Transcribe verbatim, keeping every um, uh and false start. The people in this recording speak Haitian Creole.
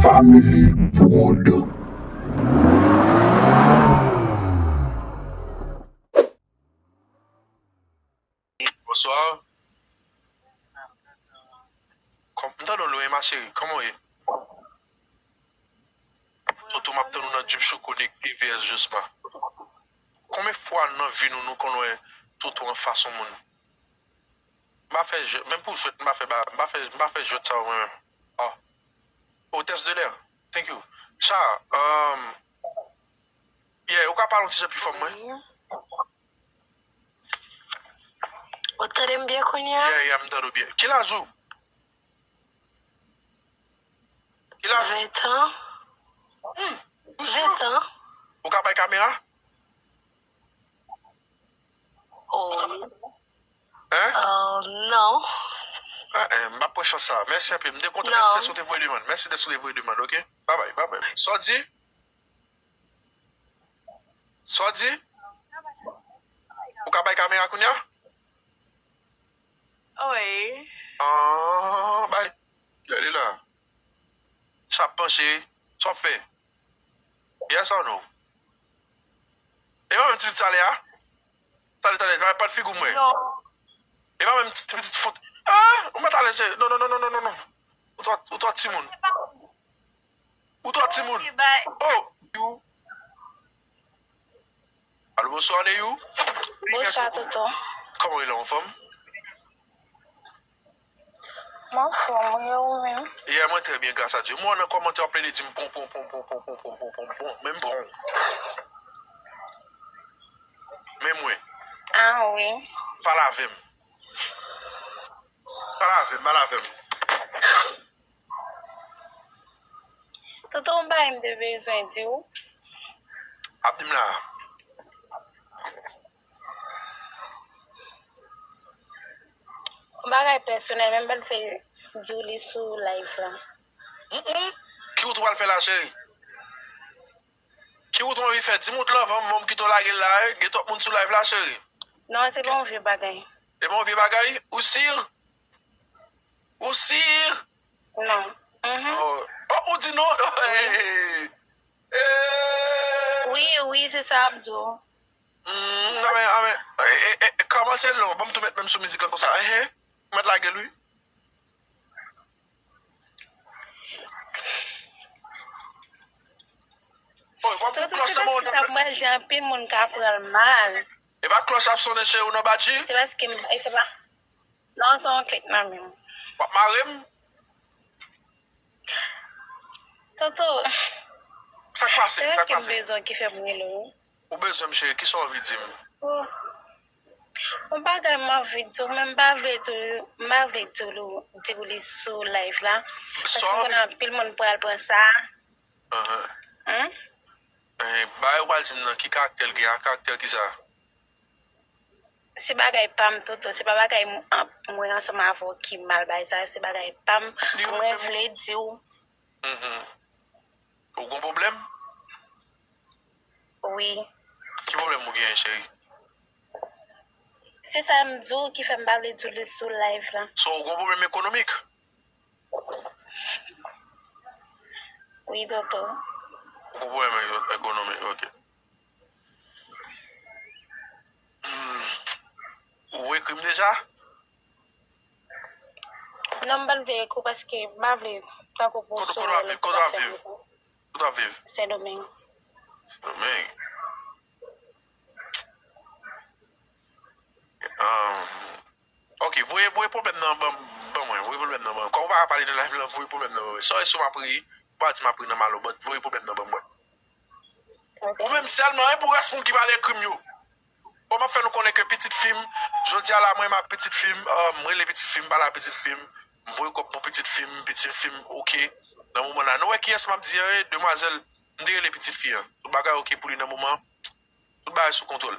Family Prod. Bonswa. Kòm, m tande w lwen, ma chérie. Kòman w ye? Toto, m ap tann ou nan Jeep Show Connecté V S Josma. Konbyen fwa nan vi nou, nou konn wè Toto anfas yon moun? M pa fè jwèt, menm pou jwèt, m pa fè ba, m pa fè, m pa fè jwèt sa yo mwen menm. Oh. Hôtesse de l'air. Thank you. Sa, um, yeah, ou ka pale yon ti jan pi fò mwen? Ou tande m byen kounye a? Yeah, yeah, m tande w byen. Ki laj ou? Ki laj ou? Ven an. Hmm, ou si? Ven an. Ou ka bay kamera? Oh. Hein? Euh, non. Ah, eh, m pa pran chans sa. Mèsi anpil. M te kontan. Mèsi dèske w te voye demann. Mèsi dèske w te voye demann, ok? Bye bye, bye bye. Sa w di? Sa w di? Ou ka bay kamera kounye a? Wi. Ah, bay. Gade la. Sa ap panche. Sa w ap fè? Yes or no? E pa menm ti pitit sa le a? Tande, tande, pa, pa figi w mwen. Non. E pa menm ti pitit fot. Ah, ou mèt ale, cheri. Non, non, non, non, non, non, non. Ou twò, ou twò timoun. Ou twò timoun. Oh, you. Alo, bonswa, Neyou. Bonswa, tonton. Kòman w ye la, anfòm? M anfòm, wi, e ou menm? Yeah, mwen trè byen, gras a Dye. Mwen nan kòmantè w ap plede di m pon, pon, pon. Men m pon. Men mwen. Ah, wi. Pale avè m. Pale avè m, pale avè m. Tonton, yon bagay m te bezwen di w. Ap di m la. Yon bagay pèsonèl, men m pral fè di w li sou live la. Mm, mm. Ki wout ou pral fè la, cheri? Ki wout ou anvi fè? Di m wout lan avan m, avan m kite w lage l la, eh. Gen twòp moun sou live la, cheri. Non, se pa yon vye bagay. Se pa yon vye bagay? Ou si? Ou si? Non. Mhm. Oh, oh, ou di non? Wi. Eh, eh. Wi, wi, se sa m di w. Mm, amen, amen. Eh, eh, eh, kòmanse l non. Ban m tou met men m sou mizik lan konsa. Eh, eh. Mèt lage l, wi. Oh, w ap pran klòch nan men w. Tonton, se paske sa m pral di, anpil moun ka pran l mal. E pa klòch ap sonnen, cheri, ou nan badji? Se paske m, e se pa, non, se yon klik nan men m. W ap mare m? Tonton, sa k pase? Sa k pase? Se paske m bezwen w ki fè m rele w. Ou bezwen m, cheri, kisa w anvi di m? Oh. Yon bagay m anvi di w, men m pa vle di w, m pa vle di w, di w li sou live la. Paske m konnen anpil moun pral pran sa. Ahan. Hein? Eh, bagay ou pral di m nan, ki karaktè l gen a? Karaktè kisa? Se bagay pa m, Toto. Se pa bagay m, an, mwen ansanm avè w ki mal bagay sa. Se bagay pa m. Mwen vle di w. Mhm. Ou gon pwoblèm? Wi. Ki pwoblèm ou genyen, cheri? Se sa m di w ki fè m pa vle di w li sou live la. So, ou gon pwoblèm ekonomik? Wi, Toto. Ou gon pwoblèm e-, ekonomik, ok. Hmm. Ou ekri m deja? Non, m pa t vle ekri w paske m pa vle tankou pou w sove lòt bagay. Kote w ap viv? Kote w ap viv? Sendomeng. Sendomeng. Um, ok, voye, voye pwoblèm nan ban, ban mwen. Voye pwoblèm nan ban mwen. Kòm ou pa ka pale nan live lan, voye pwoblèm nan ban mwen. Sa w ye si w m ap ri, ou pa di m ap ri nan malo, but voye pwoblèm nan ban mwen. Ok. Ou menm sèlman, hein, pou rès moun ki pale ekri m yo. Bon, m ap fè nou konnen ke pitit fi m, jodi a la, mwen, m ap pitit fi m, euh, m rele pitit fi m, m pale a pitit fi m, m voye kòb pou pitit fi m, pitit fi m, ok. Nan moman la, nou wè kiyès m ap di an, demwazèl, m te rele pitit fi an. Tout bagay ok pou li nan moman an. Tout bagay sou kontwòl.